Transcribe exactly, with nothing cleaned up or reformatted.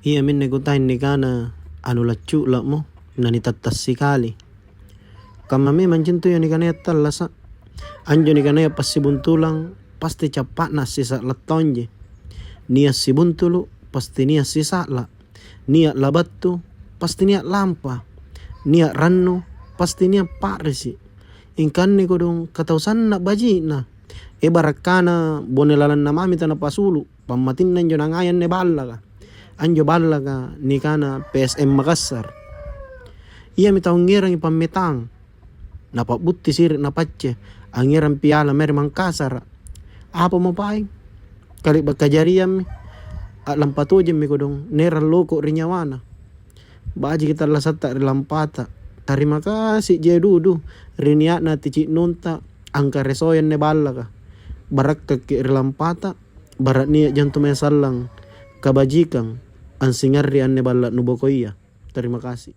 Iaminne kutai nikana anu laccu'la'mo, nanitatta sikali. Kamma memang cintu ia nikanaya tallasa'. Anjo nikanaya passibuntulang pasti cappa'na sisa'la' tonji. Nia' sibuntulu', pasti nia' sisa'la'. Nia' labattu, pasti nia' lampa. Nia' rannu, pasti nia' pa'risi'. Ingkanne kodong katau sanna' baji'na. E barakkana bone lalanna mami tanapasulu', pammatinna injo nangai anne ballaka. Anjo ballaka nikana P S M Makassar. Iami tau ngerangi pammetang. Napa'butti siri' napacce, angngerang piala mae ri Mangkasara'. Apamo paeng? Kale'ba' kajariammi, a'lampa tojemmi kodong, nerang loko' ri nyawana. Bajiki tallasatta ri lampata. Tarima kasih je Dudu, ri nia'na tici'nunta angkaresoi anne ballaka. Barakkakki' ri lampata, bara' nia' jantu mae sallang kabajikang ansingarri anne balla' nubokoia. Tarima kasih.